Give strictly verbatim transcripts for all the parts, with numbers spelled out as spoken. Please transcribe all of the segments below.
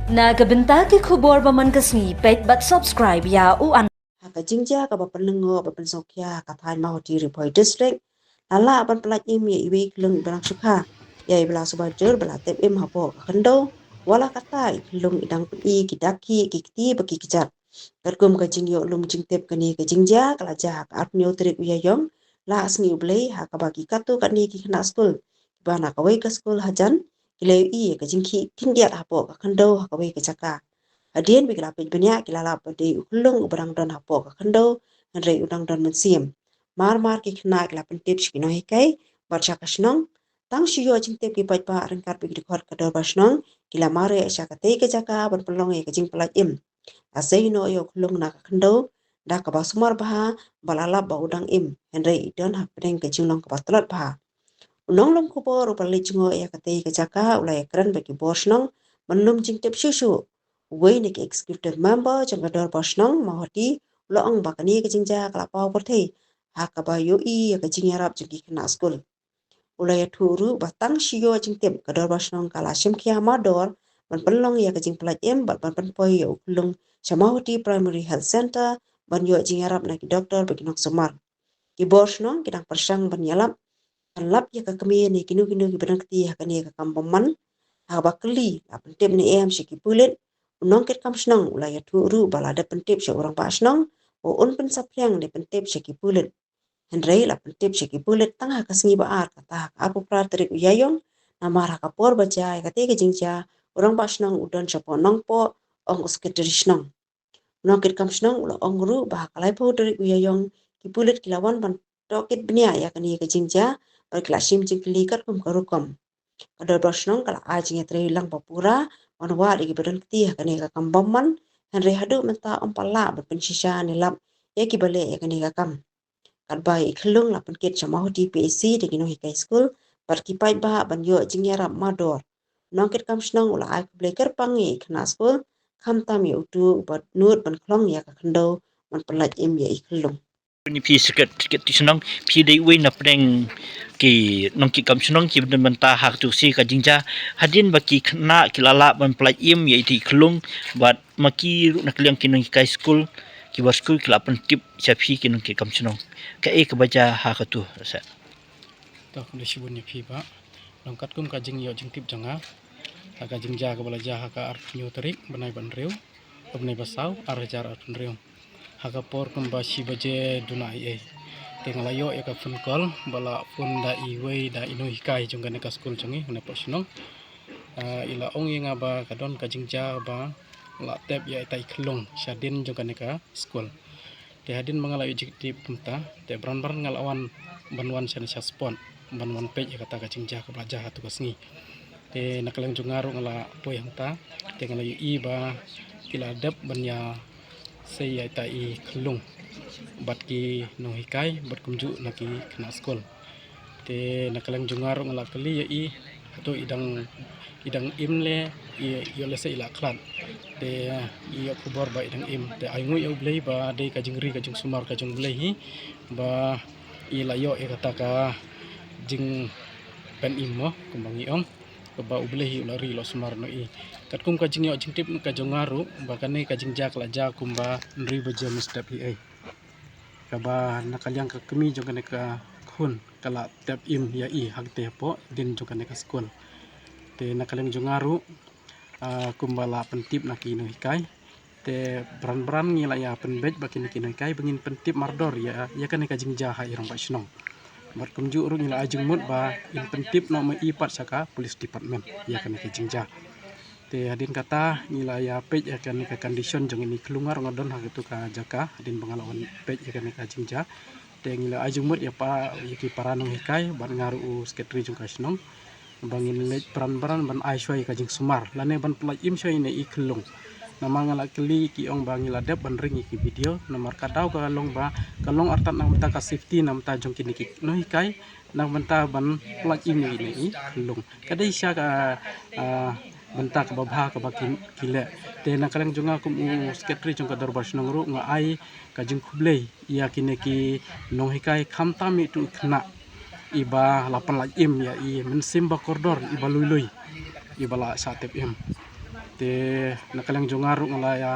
Na ka bynta ki khubor ba man ka sngi, peit bad subscribe ïa u an. Ha ka jingjia kaba pynlyngngoh ba pynsngewkhia ha ka thaiñ Mawhati Ri Bhoi District, la lah ban pyllait im ïa iwei i khyllung iba dang shu kha ïa iba la suba jur ba la tep im hapoh ka khyndew, wat la katta i khyllung i dang pyni ki dak khih, ki kti bad ki kjat. Katkum ka jingïoh lum jingtip kane ka jingjia ka la jia ha ka arphew tarik u Ïaïong, la sngi U Blei, ha kaba ki katto katne ki khynnah skul kiba na kawei ka skul hajan ki la ïohi ïa ka jingkhih khyndiat hapoh ka khyndew ha kawei ka jaka. Hadien ba ki la peit bniah ki la lap ba dei u khyllung uba dang don hapoh ka khyndew, hynrei u dang don mynsiem. Mar mar ki khynnah ki la pyntip sha ki nonghikai bad sha ka shnong. Tang shu ïoh jingtip ki paidbah ryngkat bad ki dkhot ka dorbar shnong ki la mareh sha katei ka jaka ban pynlong ïa ka jingpyllait im. La sei noh ïa u khyllung na ka khyndew da kaba sumar bha, ba la lap ba u dang im, hynrei i don hapdeng ka jinglong kaba tlot bha. U nonglum khubor uba la leit jngoh ïa katei ka jaka u la ïakren bad ki bor shnong ban lum jingtip shuh shuh. Uwei na ki executive member jong ka dorbar shnong Mawhati u la ong ba kane ka jingjia ka la paw pyrthei ha kaba ïohi ïa ka jingïarap jong ki khynnah skul. U la ïathuh ruh ba tang shu ïoh jingtip ka dorbar shnong ka la shim khia mardor ban pynlong ïa ka jingpyllait im bad ban pynpoi ïa u khyllung sha Mawhati Primary Health Centre ban ïoh jingïarap na ki doktor bad ki nongsumar. Ki bor shnong ki dang pyrshang ban ïalap, ban lap ïa ka kmie ne kino kino kiba dang kti ha kane ka kam bymman. Ha kaba kylli la pyntip ne em sha ki pulit, u nongkitkam shnong u la ïathuh ruh ba la dep pyntip sha u rangbah shnong ba un pynsaphriang ne pyntip sha ki pulit. Hynrei la pyntip sha ki pulit tang ha ka sngi ba ar, kata ha ka arphew phra tarik u Ïaïong. Namar ha ka por ba jia ïa katei ka jingjia, u rangbah shnong u don shapoh Nongpoh, ong u sekretari shnong. U nongkitkam shnong u la ong ruh ba ha ka laiphew tarik u Ïaïong ki pulit ki la wan ban tohkit bniah ïa kane ka jingjia bad ki la shim jingkylli katkum ka rukom. Ka dorbar shnong ka la ai jingïatreilang ba pura ban wad ïa kiba don kti ha kane ka kam bymman, hynrei haduh mynta ym pat lah ban pynshisha ne lap ïa kiba leh ïa kane ka kam. Katba i khyllung la pynkit sha Mawhati P H C da ki nonghikai skul bad ki paidbah ban ïoh jingïarap mardor. U nongkitkam shnong u la ai khublei kyrpang ïa i khynnah skul, khamtam ïa uto uba nud ban khlong ïa ka khyndew ban pyllait im ïa i khyllung. Ni phi sekret, sekret ti shnong, phi dei uwei na pdeng ki nongkitkam shnong kiba don bynta ha katu ka sngi ka jingjia. Hadien ba ki khynnah ki la lah ban pyllait im ïa iti i khyllung, bad ma ki ruh na ka liang ki nonghikai skul, ki bar skul ki la pyntip sha phi ki nongkitkam shnong. Kaei kaba jia ha katu, sa? To, khublei shibun ïa phi bah. Long katkum ka jingïoh jingtip jong nga ha ka jingjia kaba la jia ha ka arphew tarik bnai ba hynriew, bnai ba saw, ar hajar arphew hynriew. Ha ka por kumba shi baje duna ei ei, te nga la ïoh ïa ka phone call ba la phone da iwei da i nonghikai jong kane ka skul jong ngi hangne hapoh shnong. Ah, i la ong ïa nga ba ka don ka jingjia ba la tep ïa ita i khyllung shadien jong kane ka skul. Te hadien ba nga la ïoh jingtip kumta, te bran bran nga la wan, ban wan shane sha spot ban wan peit ïa kata ka jingjia kaba la jia ha katu ka sngi. Te na ka liang jong nga ruh nga la poi hangta, te nga la ïohi ba ki la dep ban ïa sei ïa ita i khyllung bad ki nonghikai bad kumjuh na ki khynnah skul. Te na ka liang jong nga ruh nga la kylli ïa i, hato i dang, i dang im leh, i, ïoh lehse i la khlad. Te i ïoh khubor ba i dang im. Te ai nguh ïa U Blei ba dei ka jingri ka jingsumar ka jong U Blei hi ba i la ïoh ïa kata ka jingpynim mo, kumba ngi ong, kaba U Blei hi u la ri u la sumar noh i. Katkum ka jingïoh jingtip ka jong nga ruh ba kane ka jingjia ka la jia kumba hynriew baje mynstep hi ei, kaba na ka liang ka kmie jong kane ka khun ka la tep im ïa i hangtei hapoh dien jong kane ka skul. Te na ka liang jong nga ruh, ah, kumba la pyntip na ki nonghikai, te bran bran ngi la ïa pynbeit ba kine ki nonghikai ba ngin pyntip mardor ïa, ïa kane ka jingjia ha i rangbah shnong. Bad kumjuh ruh ngi la ai jingmut ba in pyntip noh ma i pat sha ka police department ïa kane ka jingjia. Te hadien kata ngi la ïa peit ïa kane ka condition jong ini i khyllung, nga ruh nga don ha katu ka jaka hadien ba nga la wan peit ïa kane ka jingjia. Te ngi la ai jingmut ïa pa, ïa ki para nonghikai bad nga ruh u secretary jong ka shnong, ba ngin leit bran bran ban ai shuwa ïa ka jingsumar lane ban pyllait im shuwa ïa ini i khyllung. Namar nga la kylli ki ong ba ngi la dep ban ring ïa ki video, namar ka daw ka long ba ka long artat na ka bynta ka safety na ka bynta jong kine ki nonghikai, na ka bynta ban pyllait im ïa ini i khyllung. Ka dei shisha ka, ah, bynta kaba bha kaba ki, ki leh. Te na ka liang jong nga kum u secretary jong ka dorbar shnong ruh nga ai ka jingkhublei ïa kine ki nonghikai, khamtam ïa itu i khynnah iba la pyllait im ïa i mynsiem ba kordor, iba lui lui, iba la shah tep im. Te na ka liang jong nga ruh nga la ïa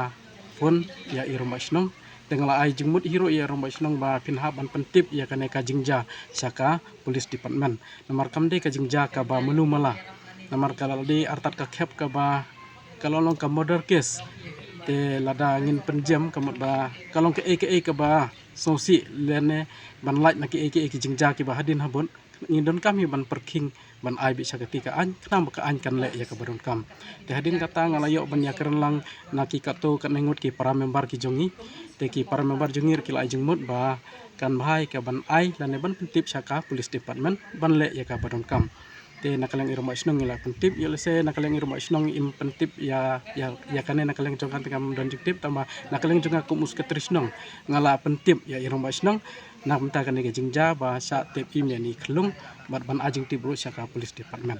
phone ïa i rangbah shnong. Te nga la ai jingmut hi ruh ïa i rangbah shnong ba phin hap ban pyntip ïa kane ka jingjia sha ka police department. Namar kam dei ka jingjia kaba malu mala. Namar ka la dei artat ka khep kaba ka long long ka murder case. Te lada ngin pynjem ka mut ba ka long kaei kaei kaba sngewsih lane ban lait na kiei kiei ki jingjia kiba hadien habud, ngin donkam hi ban pyrkhing ban ai beit sha kata ka aiñ, khnang ba ka aiñ kan leh ïa kaba donkam. Te hadien kata nga la ïoh ban ïakren lang na ki katto katne ngut ki para member ki jong ngi. Te ki para member jong ngi ruh ki la ai jingmut ba kan bha ïa ka ban ai lane ban pyntip sha ka police department ban leh ïa kaba donkam. Te na ka liang i rangbah shnong ngi la pyntip, ïoh lehse na ka liang i rangbah shnong im pyntip ïa, ïa, ïa kane na ka liang jong nga te ngam don jingtip, tangba na ka liang jong nga kum u secretary shnong nga la pyntip ïa i rangbah shnong na ka bynta kane ka jingjia ba shah tep im ïa i khyllung bad ban ai jingtip ruh sha ka police department.